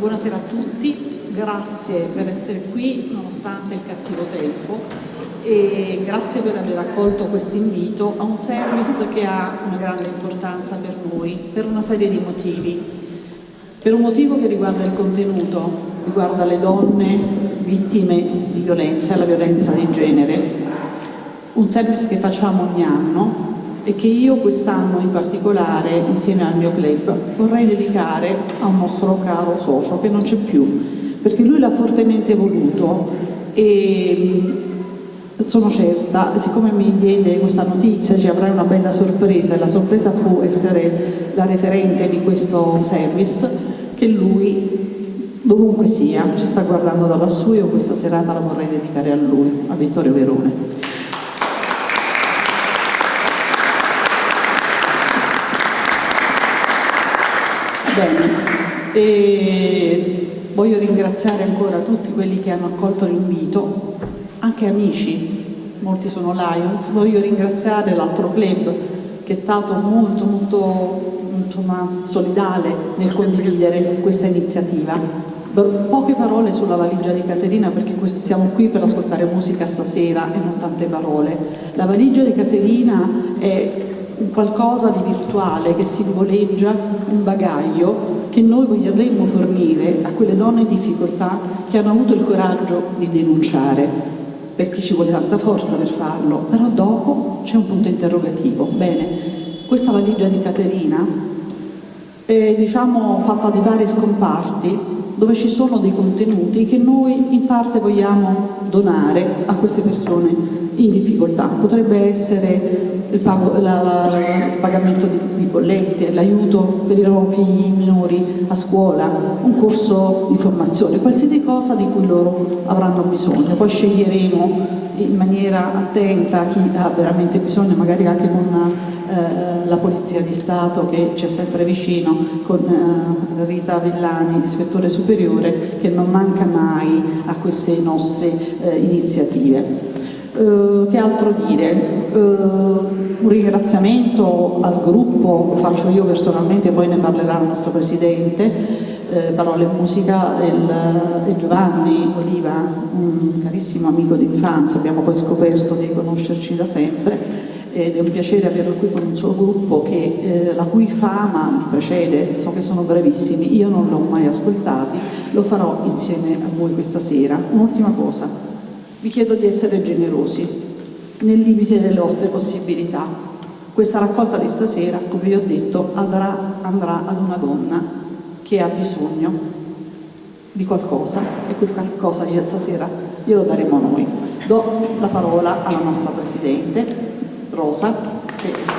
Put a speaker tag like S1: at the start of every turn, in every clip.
S1: Buonasera a tutti, grazie per essere qui nonostante il cattivo tempo e grazie per aver accolto questo invito a un service che ha una grande importanza per noi, per una serie di motivi. Per un motivo che riguarda il contenuto, riguarda le donne vittime di violenza e la violenza di genere. Un service che facciamo ogni anno e che io quest'anno in particolare, insieme al mio club, vorrei dedicare a un nostro caro socio che non c'è più, perché lui l'ha fortemente voluto e sono certa, siccome mi diede questa notizia, ci avrai una bella sorpresa e la sorpresa fu essere la referente di questo service, che lui, dovunque sia, ci sta guardando da lassù, io questa serata la vorrei dedicare a lui, a Vittorio Verone. Bene, e voglio ringraziare ancora tutti quelli che hanno accolto l'invito, anche amici, molti sono Lions. Voglio ringraziare l'altro club che è stato molto molto insomma, solidale nel condividere questa iniziativa. Poche parole sulla valigia di Caterina, perché siamo qui per ascoltare musica stasera e non tante parole. La valigia di Caterina è un qualcosa di virtuale che simboleggia un bagaglio che noi vorremmo fornire a quelle donne in difficoltà che hanno avuto il coraggio di denunciare, perché ci vuole tanta forza per farlo, però dopo c'è un punto interrogativo. Bene, questa valigia di Caterina è, diciamo, fatta di vari scomparti dove ci sono dei contenuti che noi in parte vogliamo donare a queste persone in difficoltà. Potrebbe essere il, pago, la, la, il pagamento di bollette, l'aiuto per i loro figli minori a scuola, un corso di formazione, qualsiasi cosa di cui loro avranno bisogno. Poi sceglieremo in maniera attenta chi ha veramente bisogno, magari anche con la Polizia di Stato che c'è sempre vicino, con Rita Villani, l'ispettore superiore, che non manca mai a queste nostre iniziative. Che altro dire? Un ringraziamento al gruppo lo faccio io personalmente, poi ne parlerà il nostro presidente, Parole e Musica, il Giovanni Oliva, un carissimo amico d'infanzia, abbiamo poi scoperto di conoscerci da sempre ed è un piacere averlo qui con un suo gruppo che, la cui fama mi precede, so che sono bravissimi, io non l'ho mai ascoltati, lo farò insieme a voi questa sera. Un'ultima cosa, vi chiedo di essere generosi nel limite delle vostre possibilità. Questa raccolta di stasera, come vi ho detto, andrà ad una donna che ha bisogno di qualcosa e quel qualcosa di stasera glielo daremo noi. Do la parola alla nostra Presidente, Rosa. Grazie.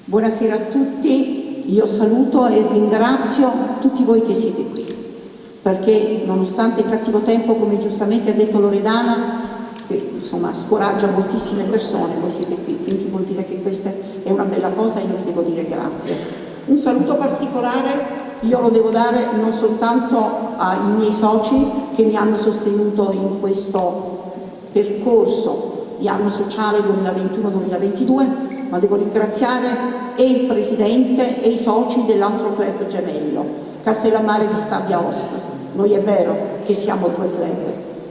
S2: Buonasera a tutti, io saluto e ringrazio tutti voi che siete qui, perché nonostante il cattivo tempo, come giustamente ha detto Loredana, che insomma scoraggia moltissime persone, voi siete qui, quindi vuol dire che questa è una bella cosa e io vi devo dire grazie. Un saluto particolare io lo devo dare non soltanto ai miei soci che mi hanno sostenuto in questo percorso di anno sociale 2021-2022, ma devo ringraziare e il presidente e i soci dell'altro club gemello, Castellammare di Stabia Host. Noi è vero che siamo due club,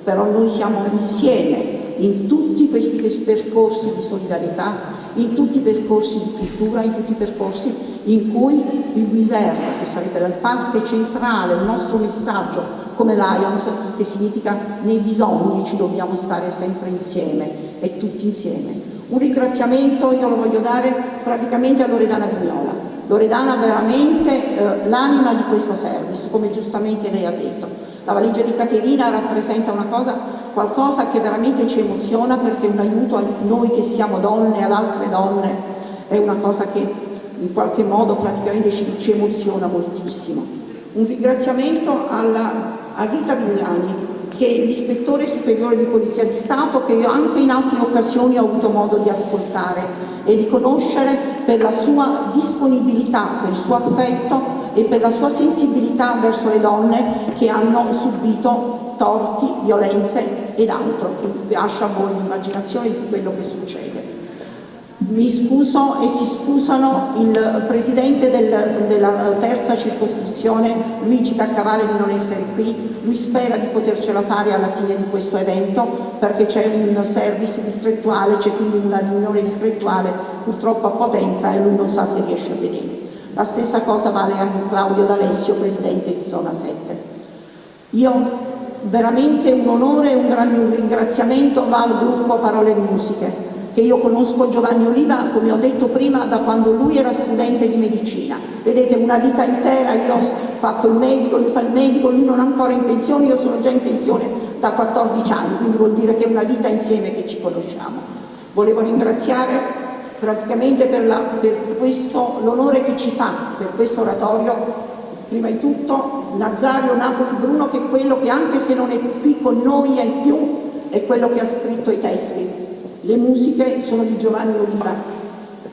S2: però noi siamo insieme in tutti questi percorsi di solidarietà, in tutti i percorsi di cultura, in tutti i percorsi in cui il WeServe, che sarebbe la parte centrale, il nostro messaggio come Lions, che significa nei bisogni ci dobbiamo stare sempre insieme e tutti insieme. Un ringraziamento io lo voglio dare praticamente a Loredana Vignola. Loredana veramente l'anima di questo service, come giustamente lei ha detto. La valigia di Caterina rappresenta una cosa, qualcosa che veramente ci emoziona, perché è un aiuto a noi che siamo donne, ad altre donne, è una cosa che in qualche modo praticamente ci emoziona moltissimo. Un ringraziamento a Rita Villani, che è l'ispettore superiore di Polizia di Stato, che io anche in altre occasioni ho avuto modo di ascoltare e di conoscere per la sua disponibilità, per il suo affetto e per la sua sensibilità verso le donne che hanno subito torti, violenze ed altro. Lascio a voi l'immaginazione di quello che succede. Mi scuso e si scusano il presidente della terza circoscrizione Luigi Caccavale di non essere qui, lui spera di potercela fare alla fine di questo evento perché c'è un service distrettuale, c'è quindi una riunione distrettuale purtroppo a Potenza e lui non sa se riesce a venire. La stessa cosa vale anche Claudio D'Alessio, presidente di Zona 7. Io veramente un onore e un grande ringraziamento va al gruppo Parole e Musiche, che io conosco Giovanni Oliva, come ho detto prima, da quando lui era studente di medicina. Vedete, una vita intera, io ho fatto il medico, lui fa il medico, lui non è ancora in pensione, io sono già in pensione da 14 anni, quindi vuol dire che è una vita insieme che ci conosciamo. Volevo ringraziare praticamente per questo, l'onore che ci fa per questo oratorio, prima di tutto Nazario Napoli Bruno, che è quello che anche se non è qui con noi ai più, è quello che ha scritto i testi. Le musiche sono di Giovanni Oliva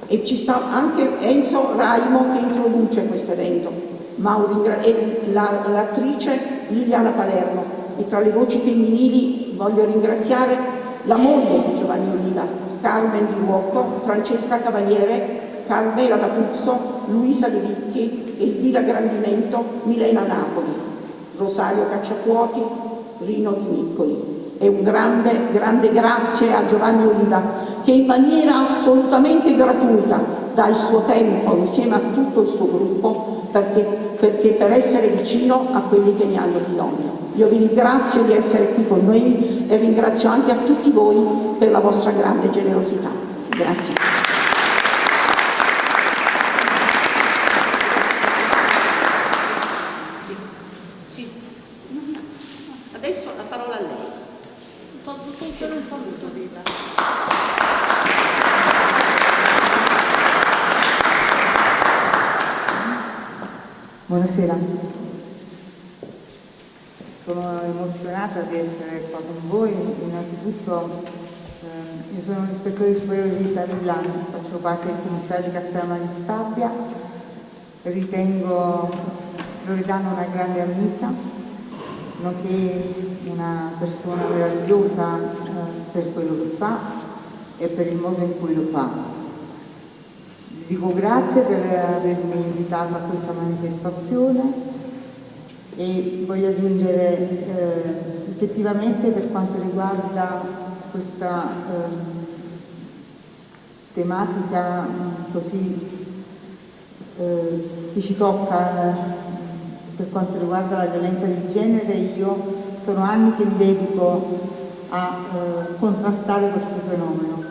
S2: e ci sta anche Enzo Raimo che introduce questo evento, e l'attrice Liliana Palermo. E tra le voci femminili voglio ringraziare la moglie di Giovanni Oliva, Carmen Di Ruocco, Francesca Cavaliere, Carmela D'Apuzzo, Luisa De Vicchi, Elvira Grandimento, Milena Napoli, Rosario Cacciapuoti, Rino Di Niccoli. E un grande, grande grazie a Giovanni Oliva, che in maniera assolutamente gratuita dà il suo tempo insieme a tutto il suo gruppo perché per essere vicino a quelli che ne hanno bisogno. Io vi ringrazio di essere qui con noi e ringrazio anche a tutti voi per la vostra grande generosità. Grazie. Sì, sì. Adesso la parola a lei.
S1: Solo un saluto, Lilla.
S3: Buonasera. Sono emozionata di essere qua con voi. Innanzitutto io sono l'ispettore superiore Rita Villani, faccio parte del commissario di Castellammare di Stabia. Ritengo Loredana una grande amica, nonché una persona meravigliosa per quello che fa e per il modo in cui lo fa. Vi dico grazie per avermi invitato a questa manifestazione e voglio aggiungere effettivamente per quanto riguarda questa tematica così che ci tocca per quanto riguarda la violenza di genere, io sono anni che mi dedico a contrastare questo fenomeno.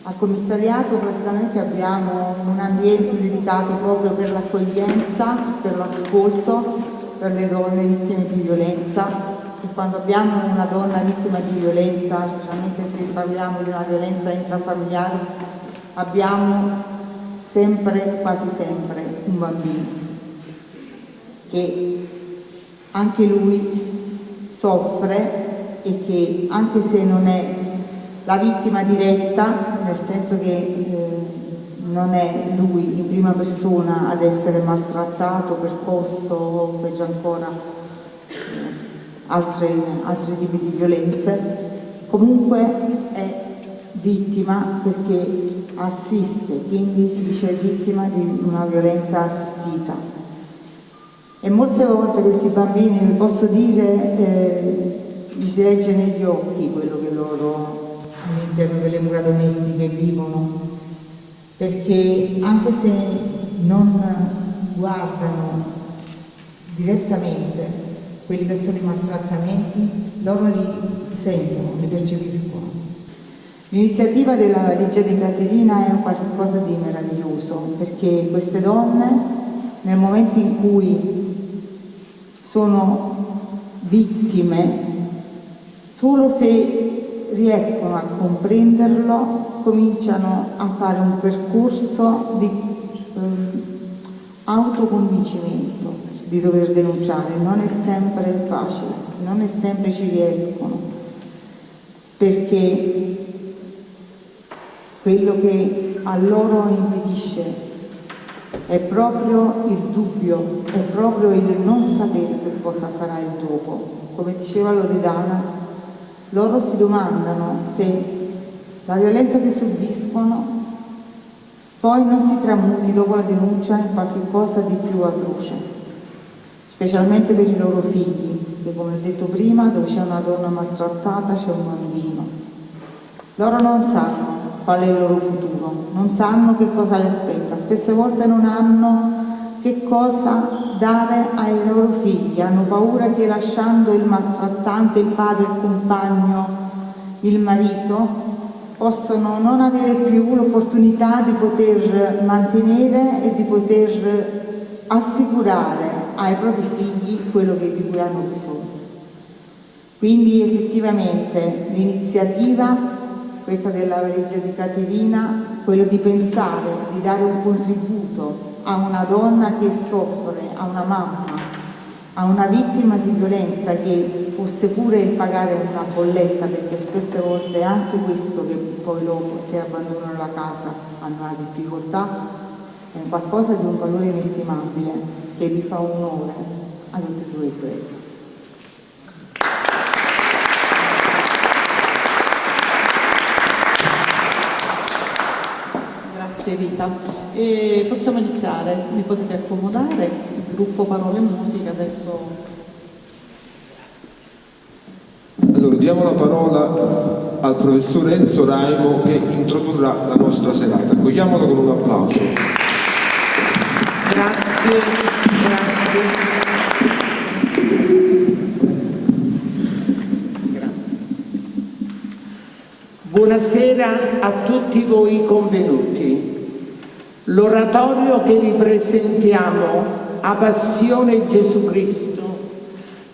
S3: Al commissariato praticamente abbiamo un ambiente dedicato proprio per l'accoglienza, per l'ascolto, per le donne vittime di violenza. E quando abbiamo una donna vittima di violenza, specialmente se parliamo di una violenza intrafamiliare, abbiamo sempre, quasi sempre, un bambino che anche lui soffre e che anche se non è la vittima diretta, nel senso che non è lui in prima persona ad essere maltrattato, percosso o peggio ancora altri tipi di violenze, comunque è vittima perché assiste, quindi si dice vittima di una violenza assistita. E molte volte questi bambini, vi posso dire, gli si legge negli occhi quello che loro all'interno delle mura domestiche vivono, perché anche se non guardano direttamente quelli che sono i maltrattamenti, loro li sentono, li percepiscono. L'iniziativa della valigia di Caterina è un qualcosa di meraviglioso, perché queste donne, nel momento in cui sono vittime, solo se riescono a comprenderlo, cominciano a fare un percorso di autoconvincimento di dover denunciare. Non è sempre facile, non è sempre ci riescono, perché quello che a loro impedisce è proprio il dubbio, è proprio il non sapere che cosa sarà il dopo. Come diceva Loredana, loro si domandano se la violenza che subiscono poi non si tramuti dopo la denuncia in qualche cosa di più atroce, specialmente per i loro figli, che come ho detto prima, dove c'è una donna maltrattata c'è un bambino. Loro non sanno qual è il loro futuro, non sanno che cosa le aspetta, spesse volte non hanno che cosa dare ai loro figli, hanno paura che lasciando il maltrattante, il padre, il compagno, il marito, possono non avere più l'opportunità di poter mantenere e di poter assicurare ai propri figli quello che, di cui hanno bisogno. Quindi effettivamente l'iniziativa, questa della valigia di Caterina, quello di pensare, di dare un contributo a una donna che soffre, a una mamma, a una vittima di violenza che fosse pure il pagare una bolletta, perché spesse volte è anche questo che poi dopo se abbandonano la casa hanno una difficoltà, è un qualcosa di un valore inestimabile che vi fa onore a tutti e due i preti.
S1: Grazie Rita. E possiamo iniziare, vi potete accomodare, il gruppo Parole e Musica adesso.
S4: Allora diamo la parola al professor Enzo Raimo che introdurrà la nostra serata. Accogliamolo con un applauso.
S5: Grazie, grazie. Grazie. Buonasera a tutti voi convenuti. L'oratorio che vi presentiamo, A Passione Gesù Cristo,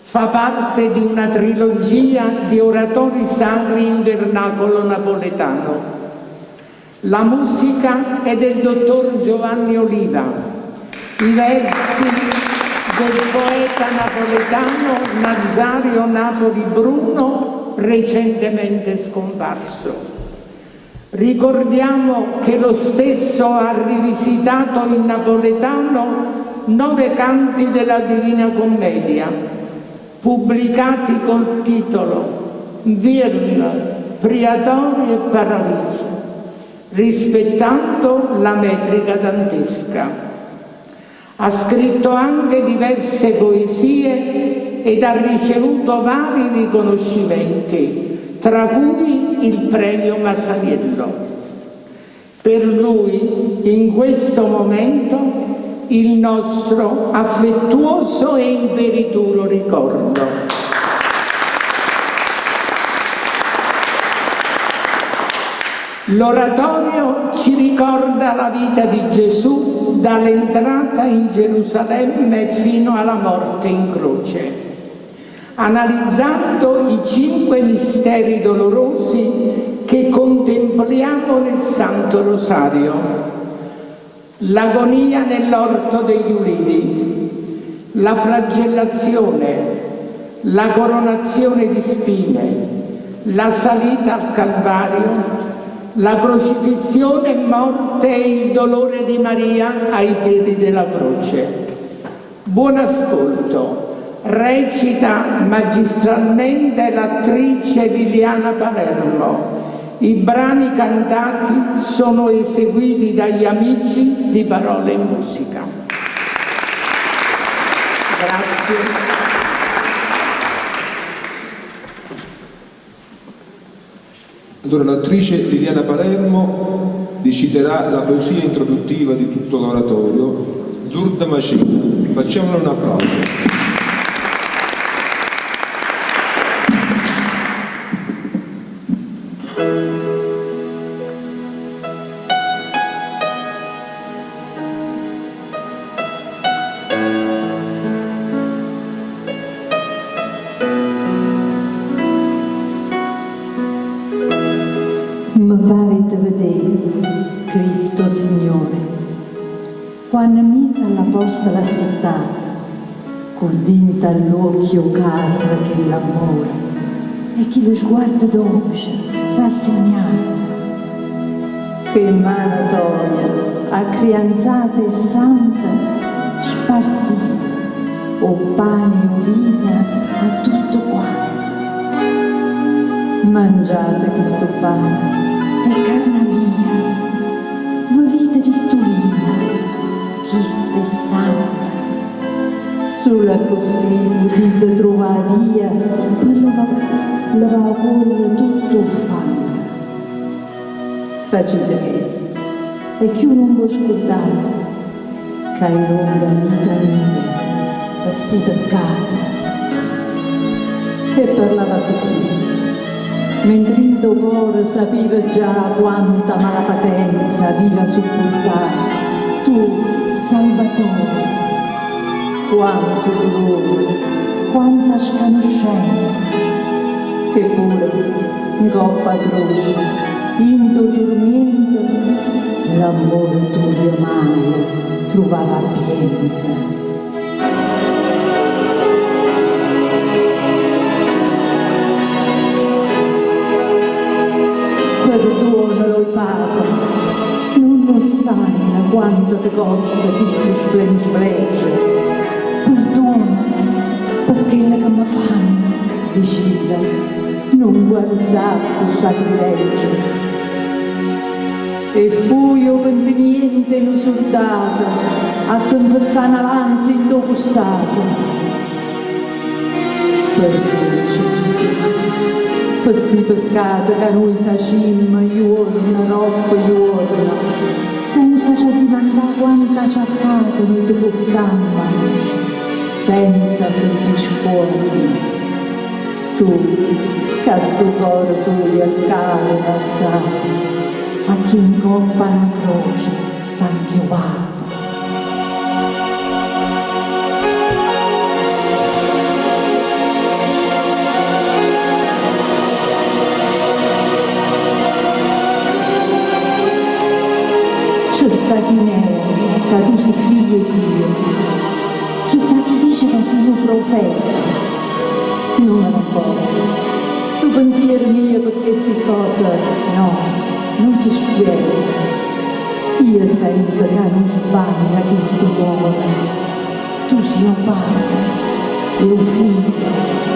S5: fa parte di una trilogia di oratori sacri in vernacolo napoletano. La musica è del dottor Giovanni Oliva, i versi del poeta napoletano Nazario Napoli Bruno, recentemente scomparso. Ricordiamo che lo stesso ha rivisitato in napoletano 9 canti della Divina Commedia, pubblicati col titolo Virn, Priatori e Paradiso, rispettando la metrica dantesca. Ha scritto anche diverse poesie ed ha ricevuto vari riconoscimenti, tra cui il premio Masaniello. Per lui, in questo momento, il nostro affettuoso e imperituro ricordo. L'oratorio ci ricorda la vita di Gesù dall'entrata in Gerusalemme fino alla morte in croce, analizzando i 5 misteri dolorosi che contempliamo nel Santo Rosario. L'agonia nell'orto degli ulivi, la flagellazione, la coronazione di spine, la salita al Calvario, la crocifissione e morte e il dolore di Maria ai piedi della croce. Buon ascolto. Recita magistralmente l'attrice Liliana Palermo. I brani cantati sono eseguiti dagli amici di Parole e Musica. Grazie.
S4: Allora l'attrice Liliana Palermo reciterà la poesia introduttiva di tutto l'oratorio, Zurda Macina. Facciamole un applauso.
S6: Mi pare di vedere Cristo Signore, quando mizza alla posta l'assettata, col dinta all'occhio carne che l'amore, e chi lo sguarda dolce, rassegnato. Per mano toia, accrianzata e santa, spartita, o pane o vino a tutto quanto. Mangiate questo pane, è carne mia, voi vite che via pe levà levà 'a cuollo tutto 'o fango. Facite chesto e cchiù nun v'o scurdate ca è longa 'a vita mia pe sti peccate. E parlava accussì, mentre dint' 'o core sapive già quanta malapatenza aviva suppurtà tu, Salvatore. Quanto dulore, quanta scanoscenza! Eppure, 'ncopp' 'a croce, 'int' 'o turmiento, l'ammore tujo maje truvava abbiento. Perduonalo oi Pate, nun 'o ssanno quanto te costa chistu sflenflegge. Perduonalo pe' chello che me fanno, dicive, nun guardà stu sacrilegio. E fuje 'o pentimiento 'e nu surdato a te 'nfezzà na lanza 'int' 'o custato. Perduonace Gesù, pe' sti peccate ca nuje facimmo juorno doppo juorno, senza ce addimandà quanta ciaccate nuje te purtammo, senza sentì scuorno. Tu, ca stu core tujo è caro assai, a chi 'ncopp' a na croce t'ha 'nchiuvato. Ce sta chi nega ca tu si' figlio 'e Dio, ce sta chi dice ca si' nu profeta. Nun me ne 'mporta. Stu penziero mio pe chesti ccose, no, nun se spiega. Io sento ca nun sbaglia chistu core, tu si' 'o pate e 'o figlio de l'ammore.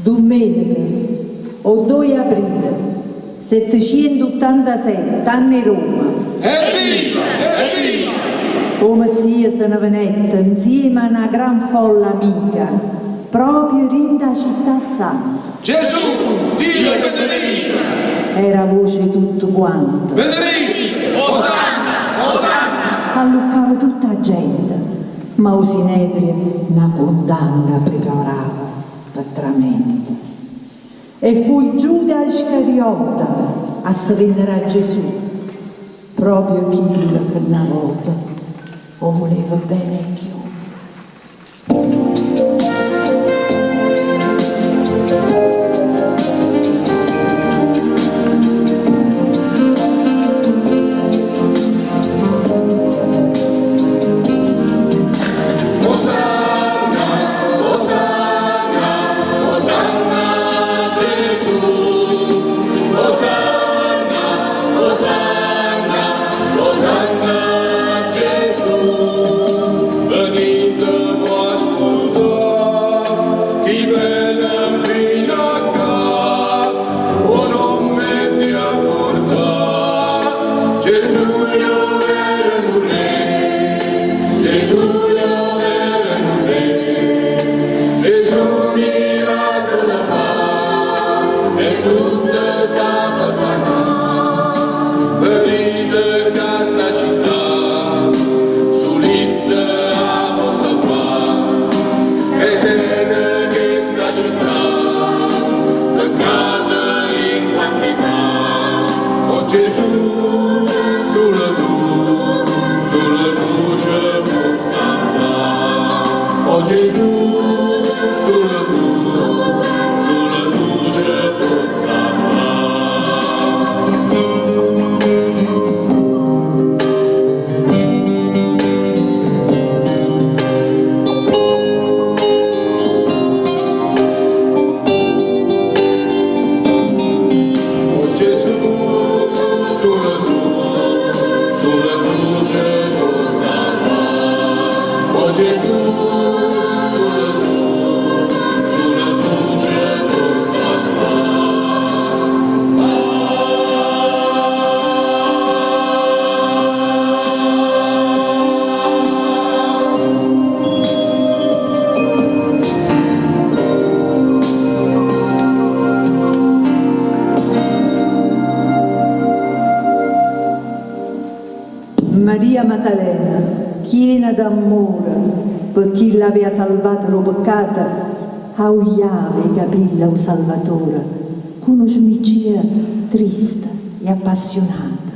S6: Dummeneca, 'o doje aprile, settecientuttantasette, anno 'e Roma.
S4: Evviva! Evviva!
S6: 'o Messia se ne venette 'nzieme a na gran folla amica, proprio dint' 'a città santa.
S4: Gesù, Dio 'e benedica!
S6: Era 'a voce 'e tuttuquante.
S4: Benedica!
S6: tutta 'a gente, ma 'o Sinedrio na condanna preparava pe' tramente. E fu Giuda Iscariota a se vennere a Gesù, proprio chillo che na vota 'o vuleva bene 'e cchiù. Maria Maddalena, chiena d'ammore pe chi l'aveva salvato d' 'o peccato, augliava 'e capille a 'o Salvatore cu nu smiccio triste e appassiunato,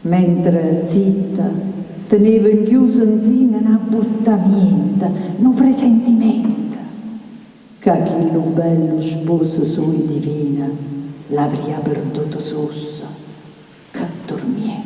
S6: mentre, zitta, teneva nchiuso nzino n'abbuttamiento, nu presentimento, ca chillu bello sposo suio divino l'avria perduto susso. Che turmiento!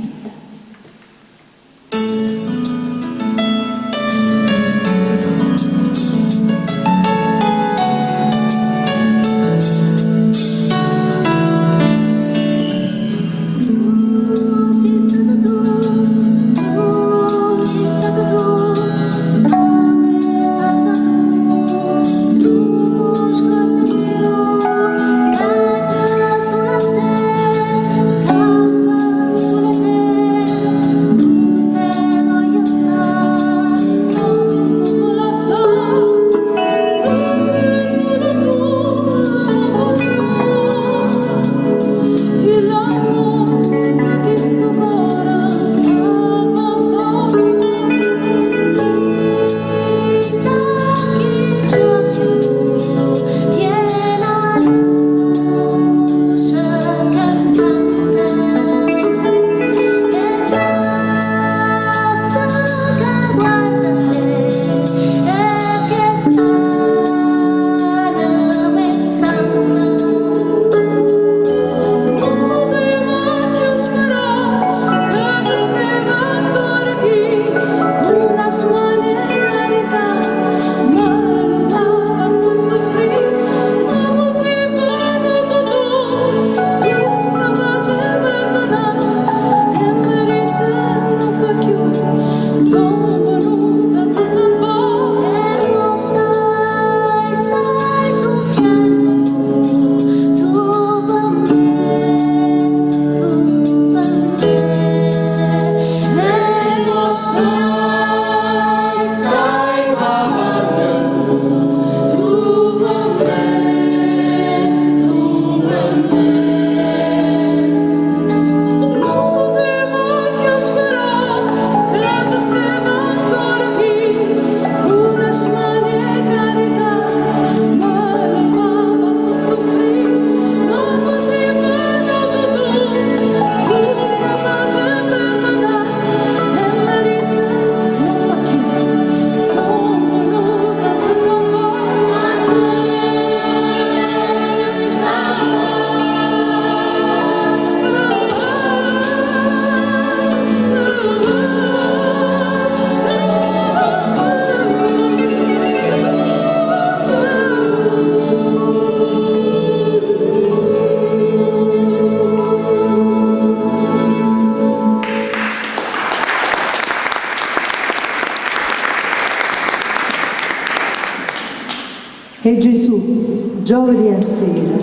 S6: E Gesù, giovedì a sera,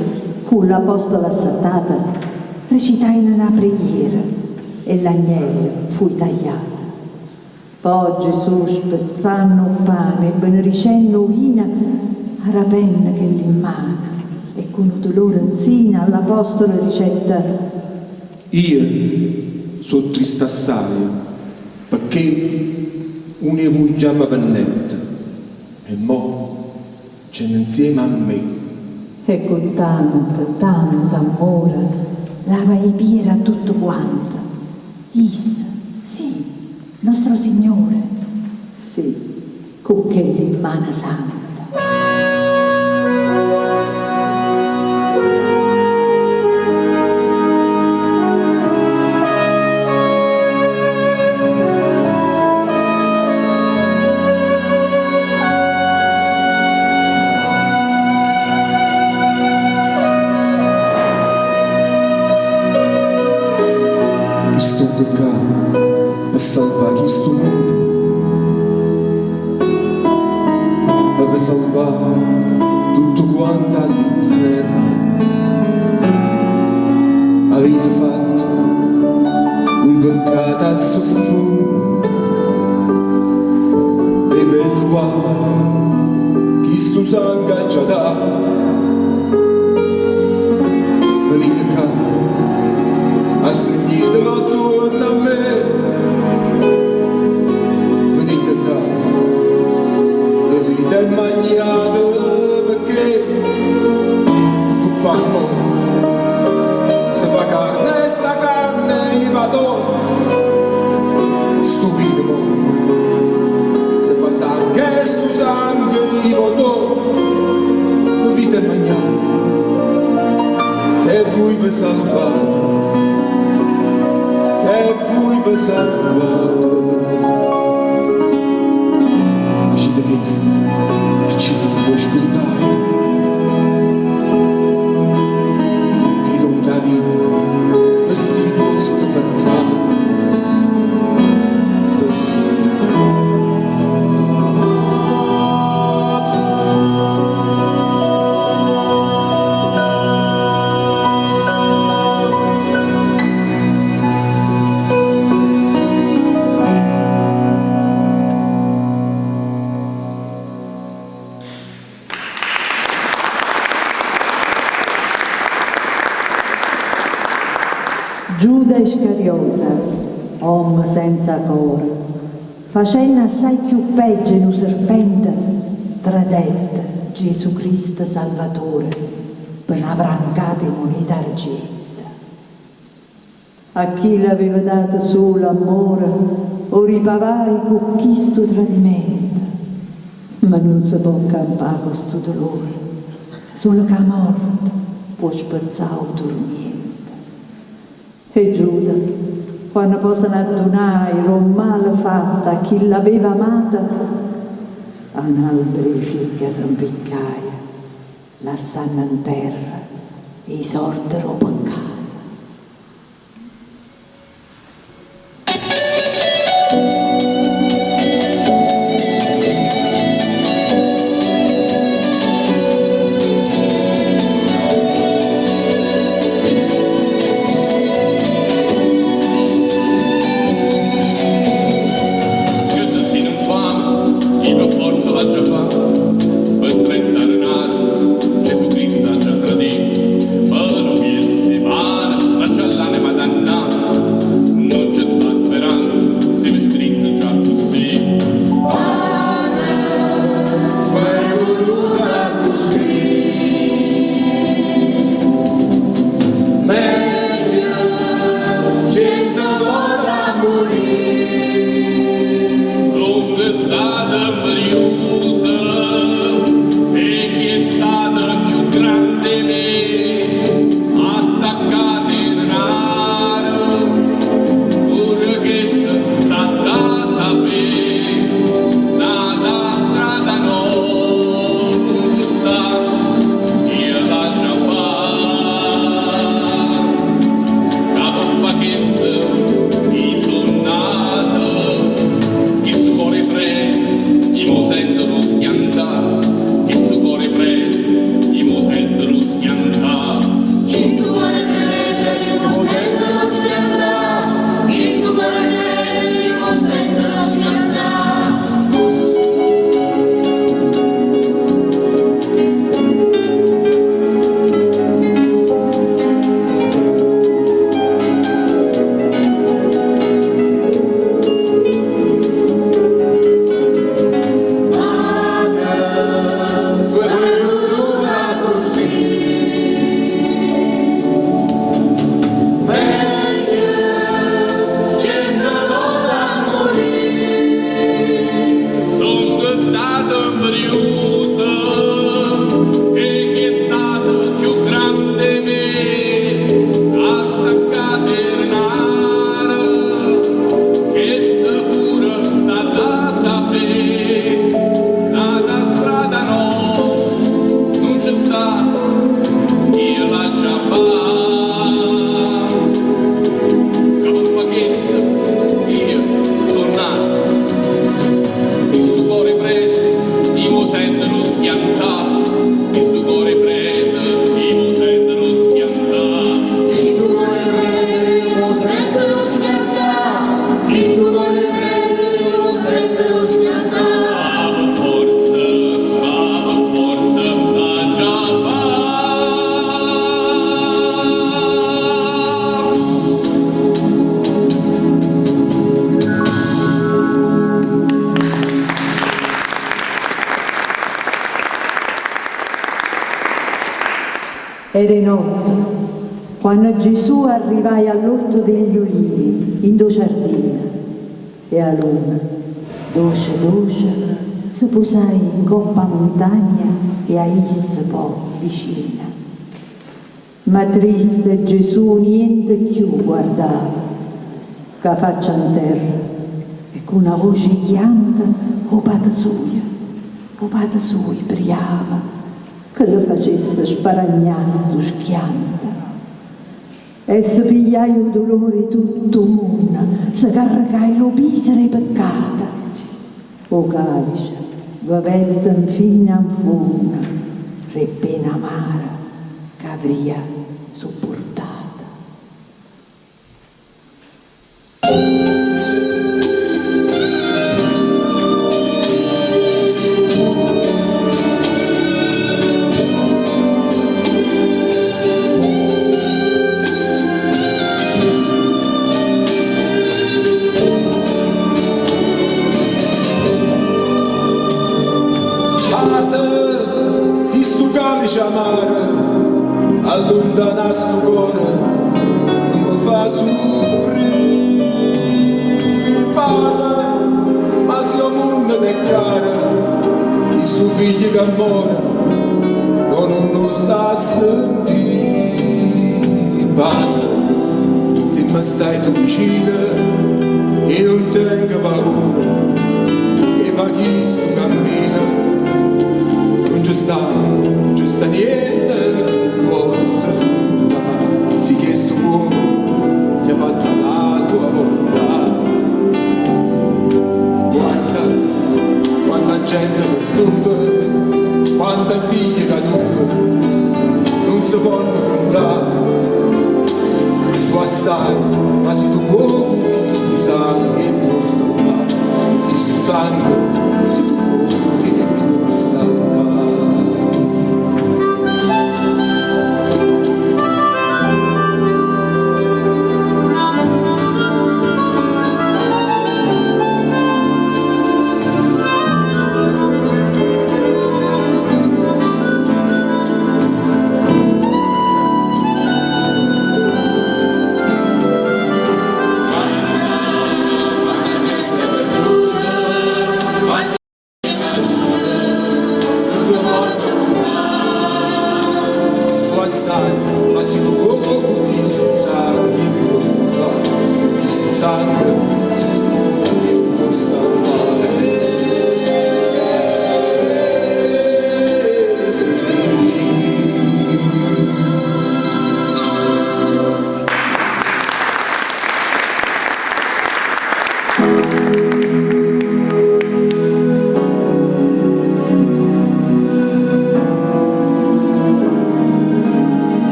S6: con l'apostolo assattata, recitai una preghiera e l'agnello fu tagliato. Poi Gesù, spezzando il pane e benedicendo vino, alla penna che l'immana e con un dolore in all'apostolo ricetta
S4: Io sono triste assai perché uno di voi già mi vennette e mo c'è insieme a me.
S6: E con tanto, tanto amore lava i piedi a tutto quanto. Issa, sì, nostro Signore, sì, con che l'immana santa.
S4: Sto qua per salvare questo mondo, per salvare tutto quanto all'inferno. Avete fatto un peccato a zeffunno e per qua chi sangue già dà. Venite qua, a stringere attorno a me. Venite qua, bevete e mangiate perché sto pane mo se fa carne, sta carne io vado. Sto vino mo se fa sangue, sto sangue io vado. Bevete e mangiate che voi vi salvate, che voi vi salvate. Facete questo e ci non voi scordate che non capite questi vostri peccati, questi peccati.
S6: Giuda Iscariota, uomo senza cuore, facendo assai più peggio in un serpente, tradette Gesù Cristo Salvatore per una vrancata di moneta argento. A chi l'aveva dato solo amore, o ripavai con questo tradimento. Ma non si può campare con questo dolore, solo che la morte può spezzare il tormento. E Giuda, quando poi se ne addonai lo male fatta a chi l'aveva amata, a un albero di fica s'impiccai, lasciando in terra i sordi ro peccato.
S7: Che se si infame, io per forza l'ha già fatta, per 30 renati, Gesù Cristo ha già tradito, per non si pane.
S6: Era notte, quanno Gesù arrivai all'orto degli ulivi, in do giardino, e a luna, doce doce, si posai in coppa montagna e a isse po' vicina. Ma triste Gesù niente più guardava, ca faccia in terra, e con una voce chianta, o padre suo, o padre suo priava, che lo facesse sparagnare sto schianto. E se pigliai il dolore tutto il mondo, se caricai lo peso dei peccati. O calice, bevette infine in fondo, re pena amara che avria sopportata.
S4: Padre, sto calice amaro, allontana sto cuore, non mi fa soffrire. Padre, ma se il mondo è caro, questo figlio che muore, no, non lo sta a sentire. Padre, se mi stai tu vicino, io non tengo paura, e fa chi sto cammino. Non c'è sta, non c'è sta niente che non possa sopportare. Si chiesto fuoco, sia fatta la tua volontà. Guarda, quanta gente perduta, quanta figli caduti, non si possono contare. Su assai, ma se tu vuoi chi sto sangue può salvare, chi sto sangue, se tu vuoi che può salvare. Non si può su assai, ma se tu vuoi chi sto sangue può salvare, chi sto sangue, se tu vuoi che può salvare.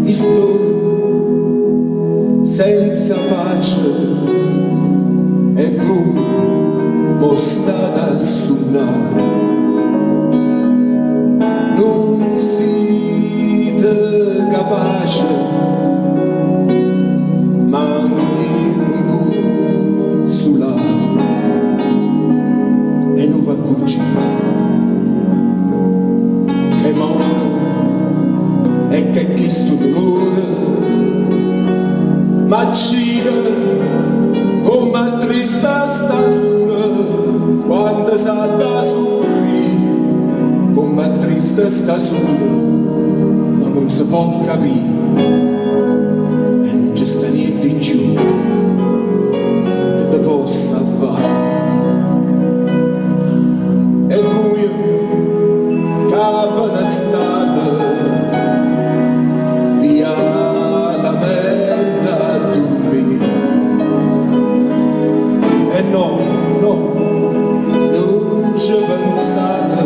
S4: Io sto senza pace e voi mo state a sonnare. Non siete capaci, manco consolare e non vi accorgete che muore e che questo dolore m'accide come triste sta sola quando sa da soffrire, come triste sta sola, ma non si può capire e non c'è sta niente di più che ti possa salvare. E voi che ve ne state via da me da dormire. E no, no, non ci pensate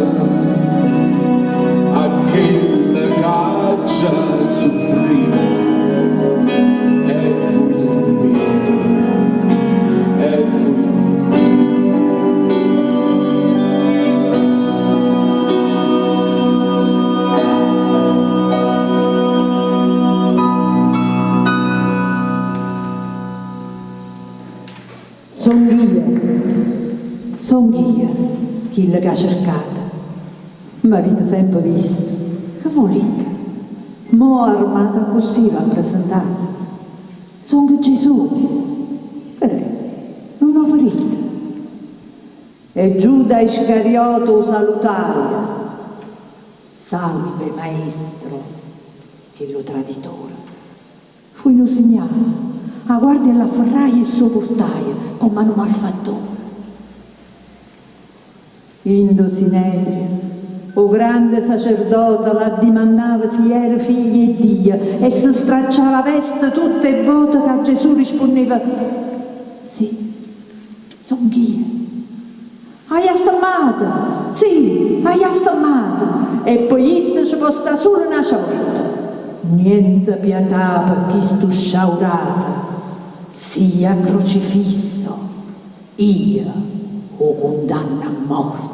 S4: a quella che già soffrì. E voi dormite, e voi dormite.
S6: chillo ca cercate. M'avite sempe visto. Che vulite? Mo armata accussì v'appresentate. Songo Gesù. Che d'è? Nun 'o vedite? E Giuda Iscariota 'o salutaje. Salve, Maestro! Chillu traditore. Fuje nu signale. 'A guardia ll'afferraje e s' 'o purtaje comm'a nu malfattore. Int' 'o Sinedrio, 'o grande sacerdote l'addimannava si era figlio 'e Dio e se stracciava 'a veste tutt' 'e vvote ca Gesù rispunneva, Sì, songh'io. 'a jastemmato! Sì, 'a jastemmato! E pe isso ce po' sta sulo na ciorta! Niente pietà pe chistu sciaurato! Sia crocifisso! Io 'o cundanno a morte!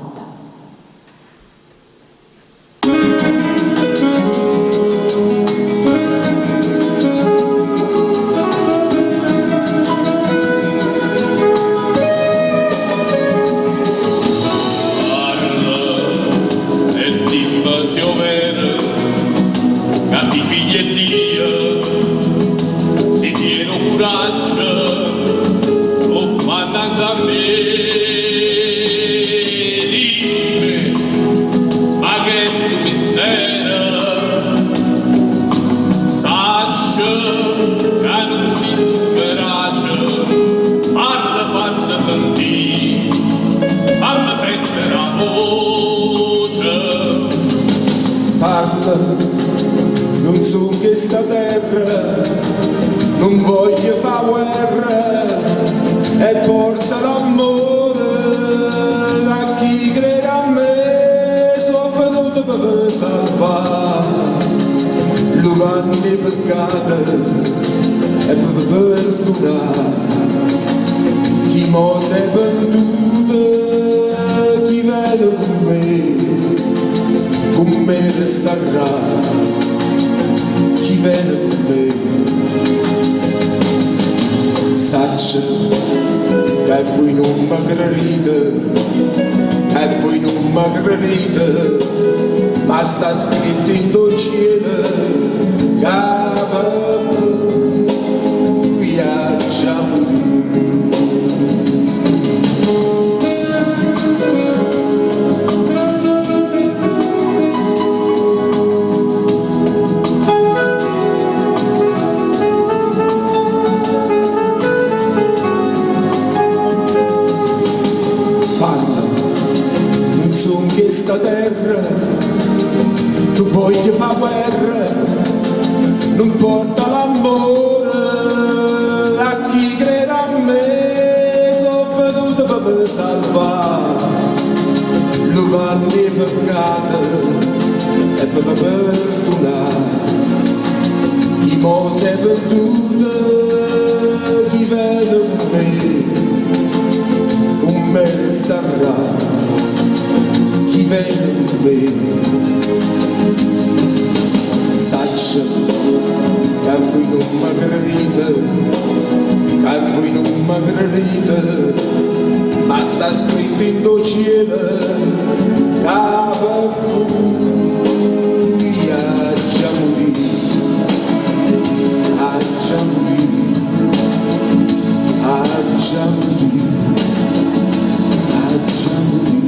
S7: Parla e dimme si è overo ca si' figlio 'e Dio, si tiene 'o curaggio 'o fa annanze a me. Dimme, ma che è stu mistero? Saccio ca nun si' tu verace, parla fatte sentì, famme sentere 'a voce.
S4: Parla, nun song 'e sta terra, nun voglio fa guerra e porta l'ammore a chi crede a me, so venuto pe ve salvà, luvanno 'e peccate e pe ve perdunà. Chi mo s'è pentuto, chi vene cu me, cu me restarrà. Chi vene cu me. Saccio che voi nun me credite, che voi nun me credite, ma sta scritto int' 'o cielo che pe vuje aggia murì. Parla, nun song 'e sta terra, tu voglio fa guerra, nun porta l'ammore a chi crede a me, so venuto pe ve salvà, luvanno 'e peccate e pe ve perdunà. Chi mo s'è pentuto, chi vene cu me, cu me restarrà. Chi vene cu me. Saccio che voi nun me credite, che voi nun me credite, ma sta scritto int' 'o cielo che pe vuje aggia murì, aggia murì, aggia murì, aggia murì.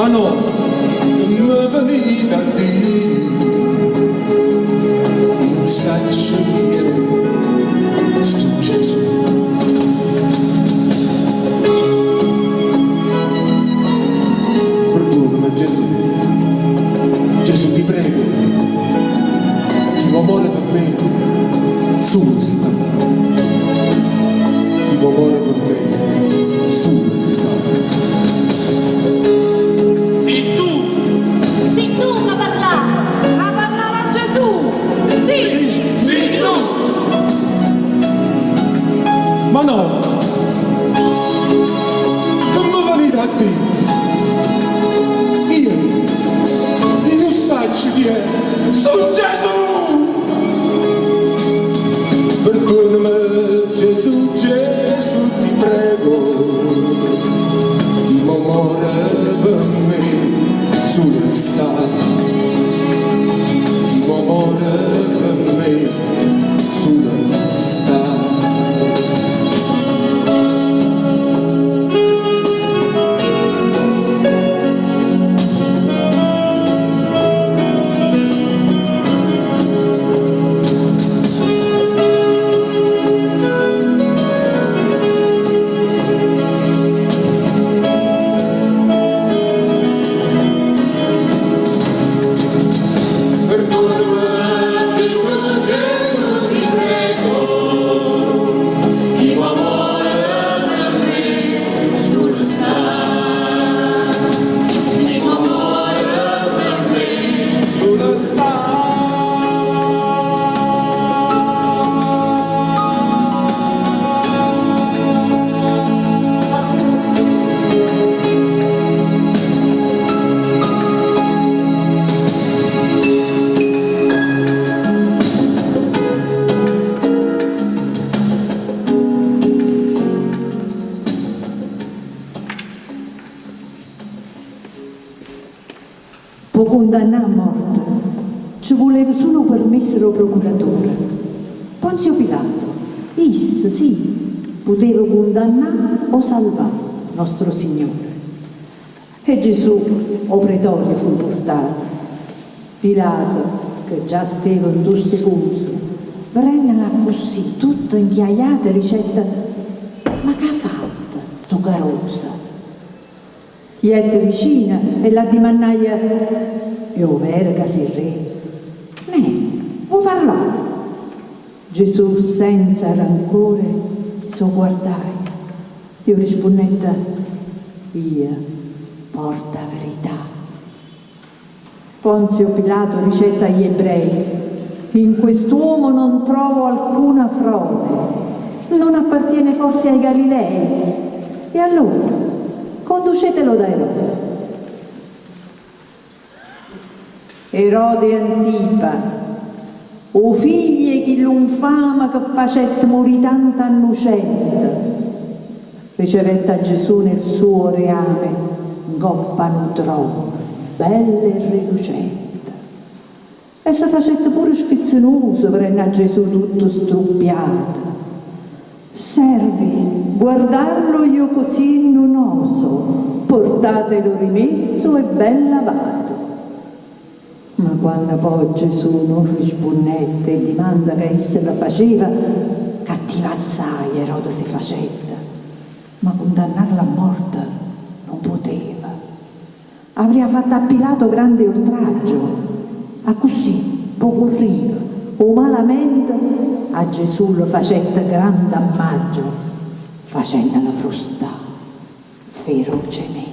S4: Ma no, che me venite a dire, non saccio chi è sto Gesù. Perdonami Gesù, Gesù ti prego, chi muore per me, su sta. Chi muore per me, su sta.
S7: Sì tu!
S8: Sì tu che parlava!
S1: Ma parlava Gesù! Sì!
S4: Sì tu! Ma no! Che mi venite a dire? Io, io non saccio chi è, sto Gesù! Perdonami Gesù, Gesù ti prego, chi muore per me sulla sta, chi muore per me sulla sta. Perdonami Gesù, Gesù ti prego, chi muore per me sul sta, chi muore per me sul sta.
S6: Può condannare a morte. Ci voleva solo permesso del procuratore. Ponzio Pilato, is, sì, poteva condannare o salvare nostro Signore. E Gesù o pretorio fu portato. Pilato, che già stava in due prendela così, tutta inchiaiata, e ricetta, ma che ha fatto sto carosa? Gli è vicina e la dimannaia, io vero che sei re. Ne, vuoi parlare? Gesù senza rancore so guardai. Io rispondetta, io porta verità. Ponzio Pilato ricetta agli ebrei, in quest'uomo non trovo alcuna frode, non appartiene forse ai Galilei? E allora conducetelo da Erode. Erode Antipa, o figlie chi l'infama che facette morire tanta innocente, ricevette a Gesù nel suo reame ngoppa un trono, bello e rilucente. E si facette pure schizzinoso prende a Gesù tutto struppiato. Servi, guardarlo io così non oso, portatelo rimesso e ben lavato. Ma quando poi Gesù non rispondette e dimanda che essa la faceva, cattiva assai Erode si facette, ma condannarla a morte non poteva. Avria fatto a Pilato grande oltraggio, a così poco riva, o malamente a Gesù lo facette gran dammaggio, facendola frustare ferocemente.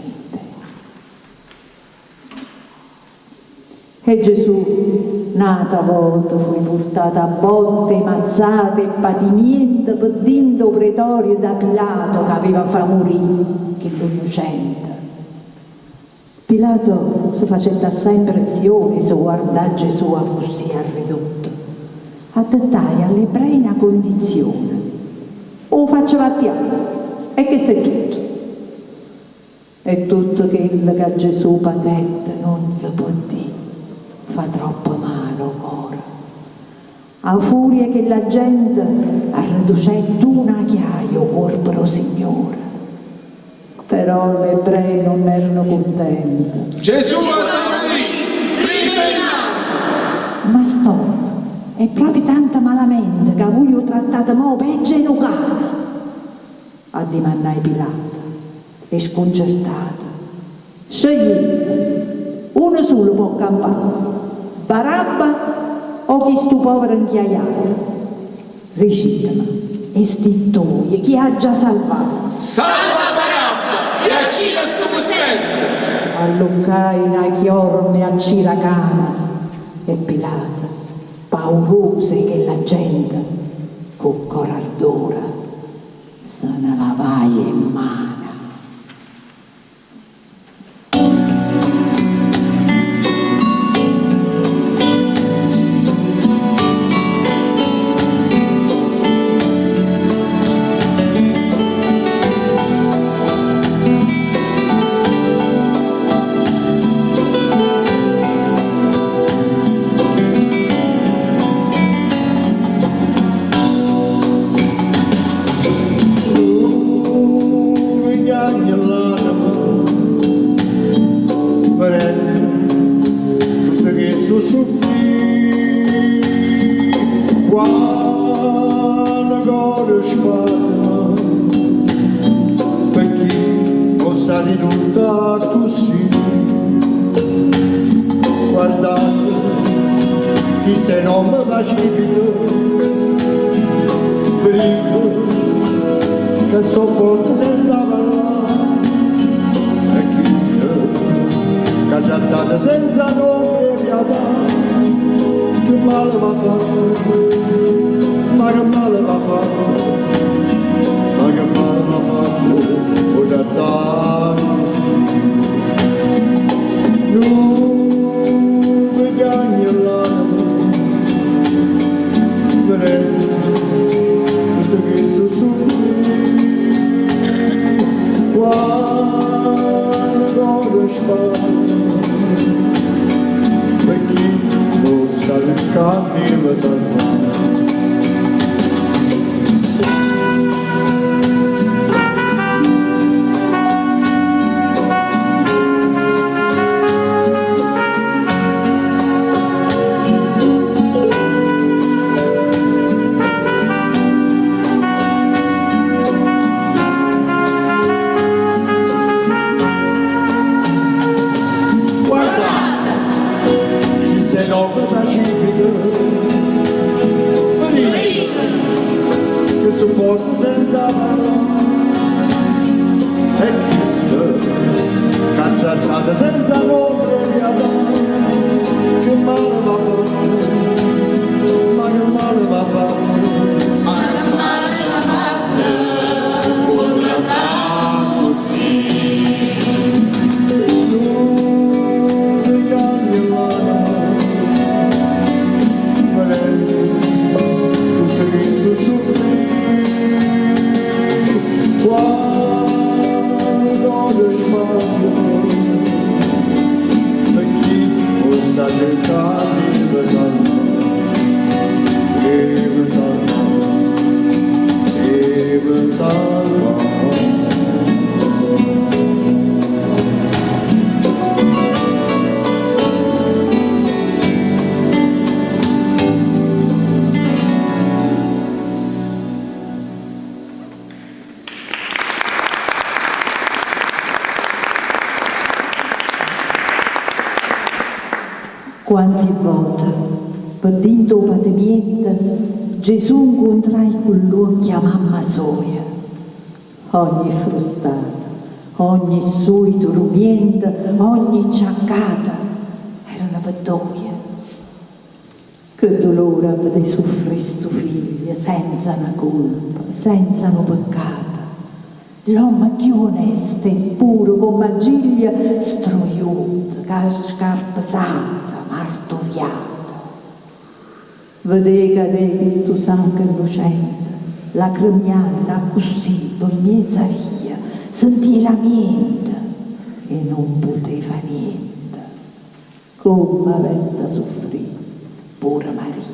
S6: E Gesù, nata volta, fu portata a botte, mazzate e patimiento per dinto pretorio da Pilato che aveva fa morire che l'innocente. Pilato si faceva assai impressione se guarda Gesù a così arridotto. Adattai all'ebrei una condizione. O faccia vattiare, e questo è tutto. E tutto quello che a Gesù patette non si può dire, fa troppo male al cuore. A furia che la gente arreducette una chiaia al corpo del Signore. Però l'ebrei nun erano cuntenti.
S4: Gesù ha da morì, primma 'e n'anno!
S6: Ma st'ommo è proprio tanto malamente ca vuje 'o trattate mo peggio 'e nu cane? Addimannai Pilato e scuncertato, Sceglite, uno sulo pò campà, Barabba o chistu povero 'nchiajato? Diciteme, 'e sti ddoje chi aggia salvà?
S4: Salva a Barabba e accide a stu pezzente!
S6: Alluccai na chiorma 'e acciracane e Pilato, pauroso 'e chella gente, cu core ardore se ne lavaje 'e mmane.
S4: Nun me chiagne ll'anema Vedenno tutto chesto suffrì Quanno core spasema Pe chi po' sta ridotto accussì Guardate chisto è n'ommo pacifico Vedite che sopporta senza parlà E chisto ch'ha trattato senza n'ombra 'e pietà Che male v'ha fatto, ma che male v'ha fatto Ma che male v'ha fatto, 'o trattà accussì Nun me chiagne ll'anema Vedenno tutto chesto suffrì Quanno core spasema Pe chi nun sape c'anema salvà. Guardate, chisto è n'ommo pacifico, vedite che supporta senza parlà E chisto ch'ha trattato senza n'ombra 'e pietà Che male v'ha fatto, ma che male v'ha fatto Ma che male v'ha fatto, 'o trattà accussì Nun me chiagne ll'anema Vedenno tutto chesto suffrì Quanno core spasema Pe chi 'o sta cercanno 'e ve salvà 'E ve salvà 'E ve salvà.
S6: Quanti vote, pe dint' 'o patemiento, Gesù 'ncuntrai cu ll'uocchie 'a mamma soja. Ogni frustata, ogni suito rumiento, ogni ciaccata erano pe doje. Che dulore a vedé suffrì stu figlio senza na colpa, senza nu peccato. L'ommo cchiù onesto e puro comm' a giglia, struiuto, ca scarpesata, marturiato. Vedé cadé chistu sangue 'nnucente, lacremianno accussì pe mmiez' 'a via, sentì 'e lamiente e nun putè fa niente. Comme avette suffrì pure Maria.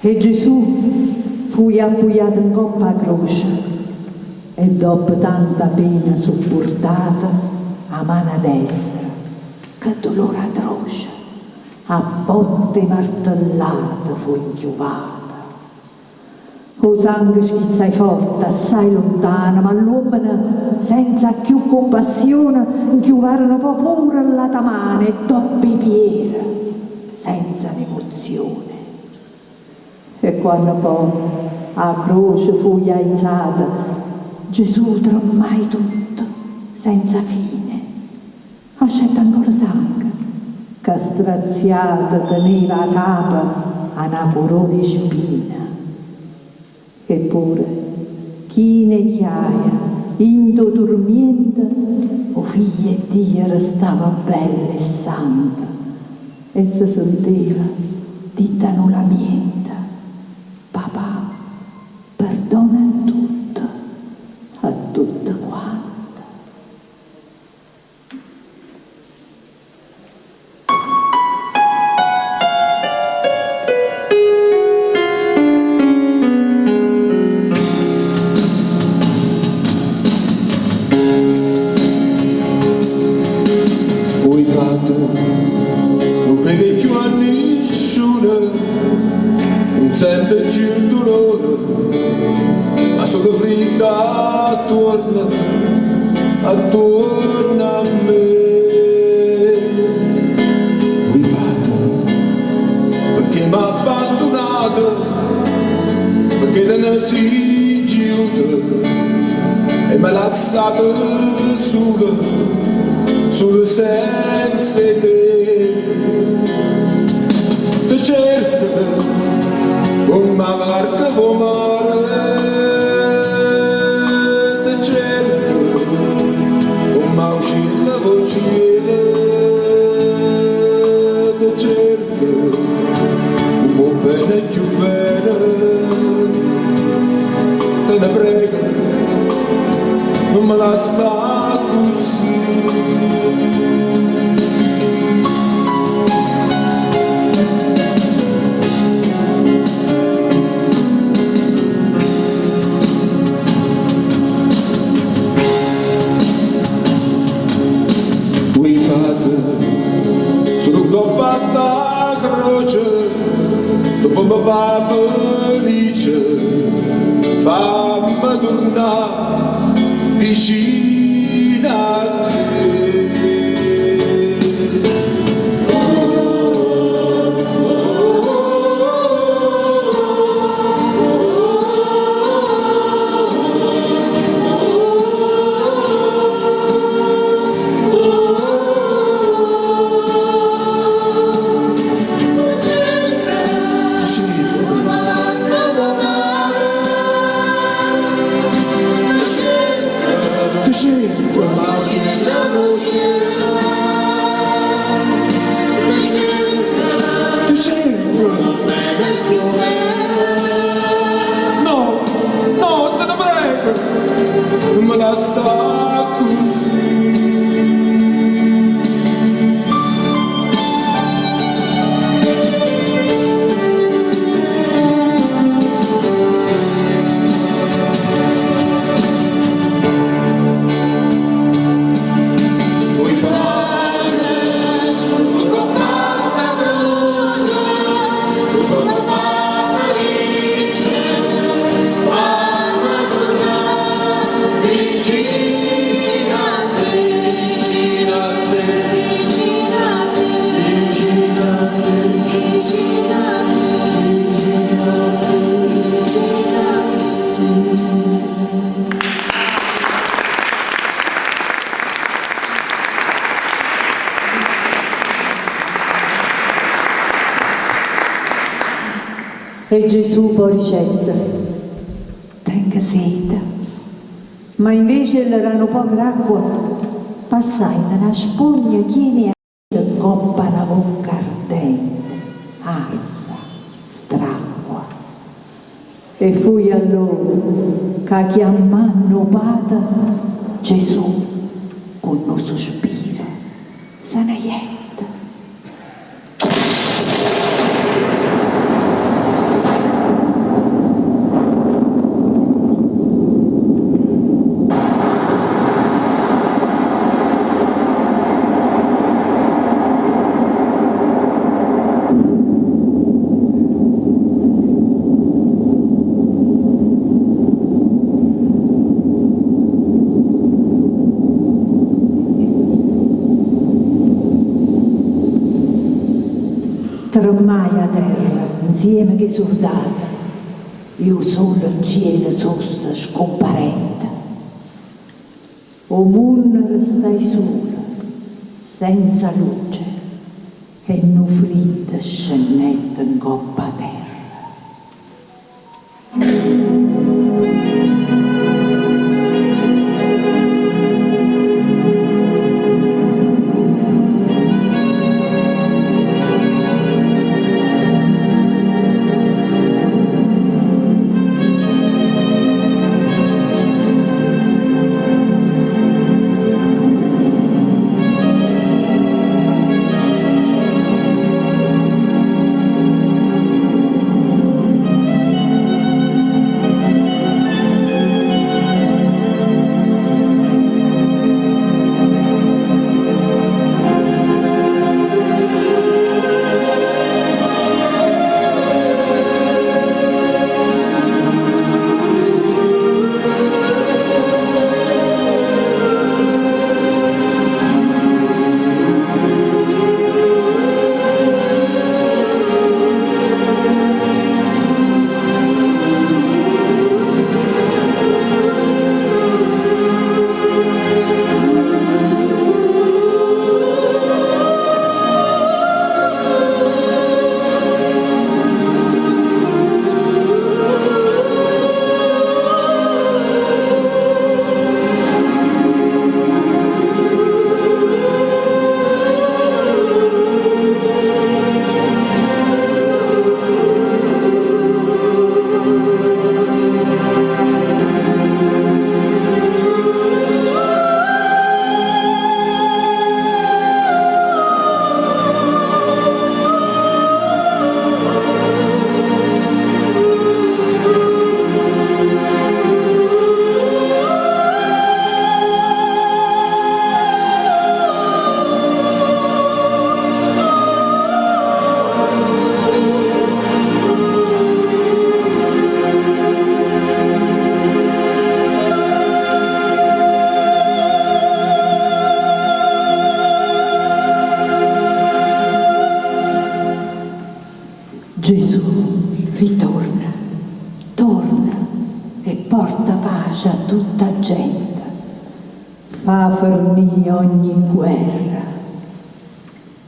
S6: E Gesù fuje appujato 'ncopp' 'a croce e doppo tanta pena suppurtata, 'a mana destra, che dulore atroce, a botte 'e martellate fu 'nchiuvata. 'O sanghe schizzai forte, assai luntano, ma ll'uommene, senza cchiù cumpassione, 'nchiuvarono po' pure ll'ata mano e doppo 'e piere, senza n'emozione. E quanno po' 'a croce fuje aizata, Gesù tremmai tutto, senza fine. Ascette ancora sanghe, ca straziata teneva 'a capa 'a na corona 'e spine. Eppure, chino 'e chiaie, 'int' 'o turmiento, 'o Figlio 'e Dio restava bello e santo e se senteva dint' 'a nu lamiento, Papà, perdona a tutte, a tutte quante.
S4: Oi pate, nun vede cchiù a nisciuno, nun sente cchiù dulore, ma solo friddo attuorno, attuorno a me. Oi pate, pecché m'ha abbandunato, pecché te ne si ghiuto e m'ha lassato sulo, sulo senza 'e te. Te cerco comm' 'a varca p' 'o mare, te cerco comm' 'auciello p' 'o cielo, te cerco comm' 'o bene cchiù vero, te ne prego, nun me lassà accussì. Oi pate, solo 'ncopp' a 'sta croce tu può me fa felice, famme turnà vicino a te. Te cerco. Te cerco. No, no, te ne prego, nun me lassà accussì. Oi pate, solo 'ncopp' a 'sta croce, tu può me fa felice, famme turnà vicino a te, vicino a te, vicino a te, vicino a te, vicino a te, vicino a te, vicino a te.
S6: E Gesù po' dicette, Tengo sete. Ma invece 'e lle dà nu poco d'acqua, passaino na spogna chiena 'e acito 'ncopp' a na vocca ardente, arsa, stracqua. E fuje allora ca chiammanno 'o Pate, Gesù, cu nu suspiro, se ne jette. Tremmaje 'a terra 'nzieme cu 'e surdate e 'o sole 'ncielo sosse scumparette. 'O munno restaje sulo, senza luce e nu friddo scennette 'ncopp' 'a terra. Gesù ritorna, torna e porta pace a tutta 'a gente. Fa fernì ogni guerra.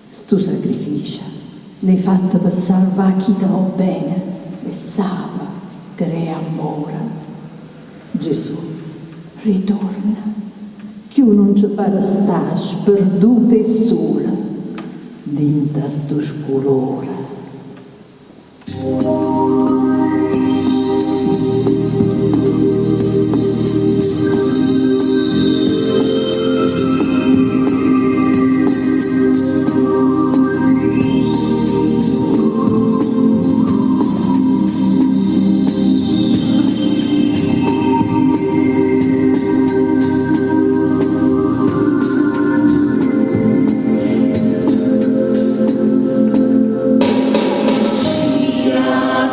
S6: Stu sacrificio l'hê fatto pe' salvà chi te vò bene e sape ch'è ammore. Gesù ritorna, cchiù nun ce fa restà sperdute e sule dint'a stu scurore.
S9: Sia.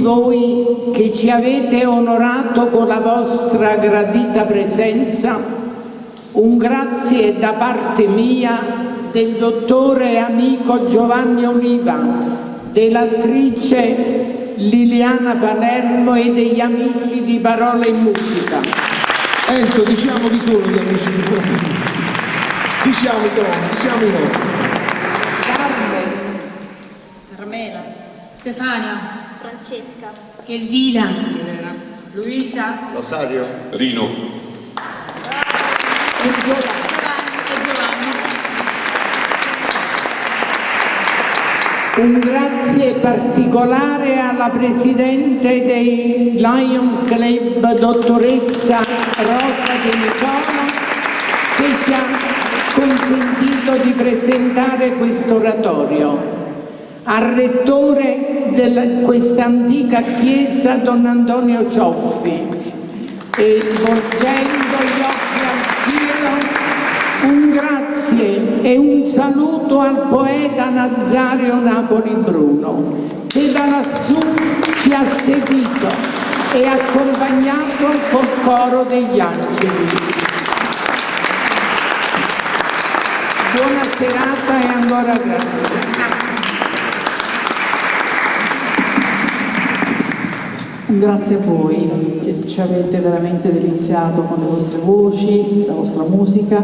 S5: voi che ci avete onorato con la vostra gradita presenza, un grazie da parte mia, del dottore e amico Giovanni Oliva, dell'attrice Liliana Palermo e degli amici di Parole e Musica.
S4: Enzo, diciamo chi sono gli amici di Parole e Musica. Diciamo i nomi, diciamo i nomi.
S5: Carmen.
S9: Carmela. Stefania.
S8: Francesca.
S9: Elvira. Elena. Luisa.
S10: Rosario.
S7: Rino.
S5: E Giovanni.
S9: E Giovanni.
S5: Un grazie particolare alla Presidente dei Lions Club, dottoressa Rosa De Nicola, che ci ha consentito di presentare questo oratorio, al rettore di questa antica chiesa, Don Antonio Cioffi, e volgendo gli occhi al cielo, un grazie e un saluto al poeta Nazario Napoli Bruno, che da lassù ci ha seguito e accompagnato col coro degli angeli. Buona serata e ancora grazie.
S1: Un grazie a voi che ci avete veramente deliziato con le vostre voci, la vostra musica,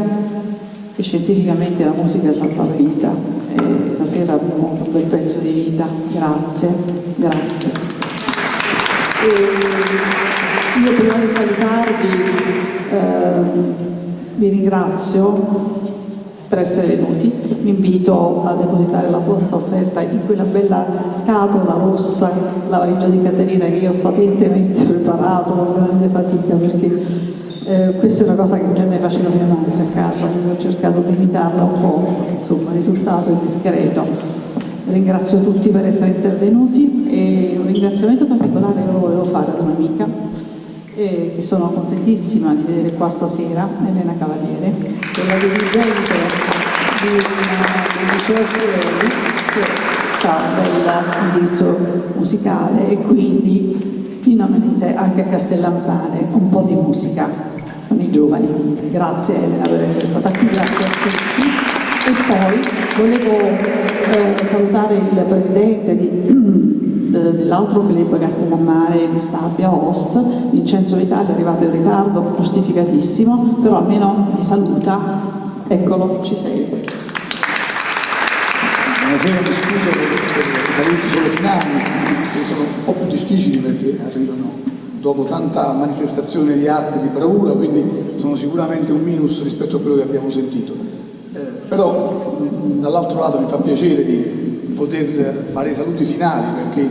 S1: e scientificamente la musica salva la vita. E stasera abbiamo avuto un bel pezzo di vita. Grazie, grazie. E io prima di salutarvi, vi ringrazio per essere venuti, vi invito a depositare la vostra offerta in quella bella scatola rossa, la valigia di Caterina, che io ho sapientemente preparato con grande fatica, perché questa è una cosa che in genere faceva mia madre a casa, quindi ho cercato di imitarla un po', il risultato è discreto. Ringrazio tutti per essere intervenuti e un ringraziamento particolare lo volevo fare ad un'amica, che sono contentissima di vedere qua stasera, Elena Cavaliere, che è la dirigente del liceo Cirelli, che ha un bel indirizzo musicale e quindi finalmente anche a Castellammare un po' di musica con i giovani. Grazie Elena per essere stata qui, grazie a tutti. E poi volevo salutare il presidente dell'altro club Castellammare di Stabia, Host, Vincenzo Vitale, è arrivato in ritardo, giustificatissimo, però almeno vi saluta. Eccolo, ci sei.
S11: Buonasera, mi scuso per i saluti solo finali, che sono un po' più difficili perché arrivano dopo tanta manifestazione di arte e di bravura, quindi sono sicuramente un minus rispetto a quello che abbiamo sentito. Però dall'altro lato mi fa piacere di poter fare i saluti finali, perché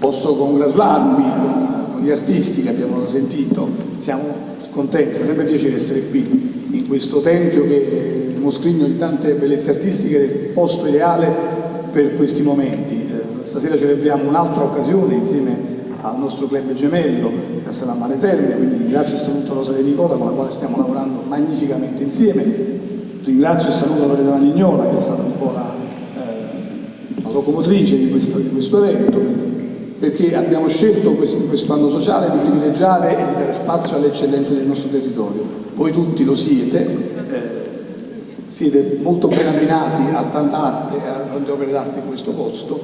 S11: posso congratularmi con gli artisti che abbiamo sentito. Siamo contenti, è sempre piacere essere qui in questo tempio che è uno scrigno di tante bellezze artistiche, è il posto ideale per questi momenti. Stasera celebriamo un'altra occasione insieme al nostro club gemello Castellammare Terme, quindi ringrazio e saluto Rosa De Nicola con la quale stiamo lavorando magnificamente insieme. Ringrazio e saluto Loredana Lignola, che è stata un po' la locomotrice di questo evento, perché abbiamo scelto questo anno sociale di privilegiare e di dare spazio alle eccellenze del nostro territorio. Voi tutti lo siete molto ben abbinati a tanta arte e a tante opere d'arte in questo posto,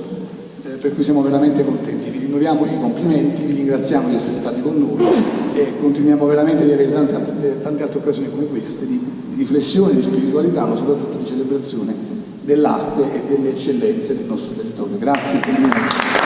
S11: per cui siamo veramente contenti. Vi rinnoviamo i complimenti, vi ringraziamo di essere stati con noi e continuiamo veramente di avere tante altre occasioni come queste di riflessione, di spiritualità, ma soprattutto di celebrazione dell'arte e delle eccellenze del nostro territorio. Grazie e complimenti.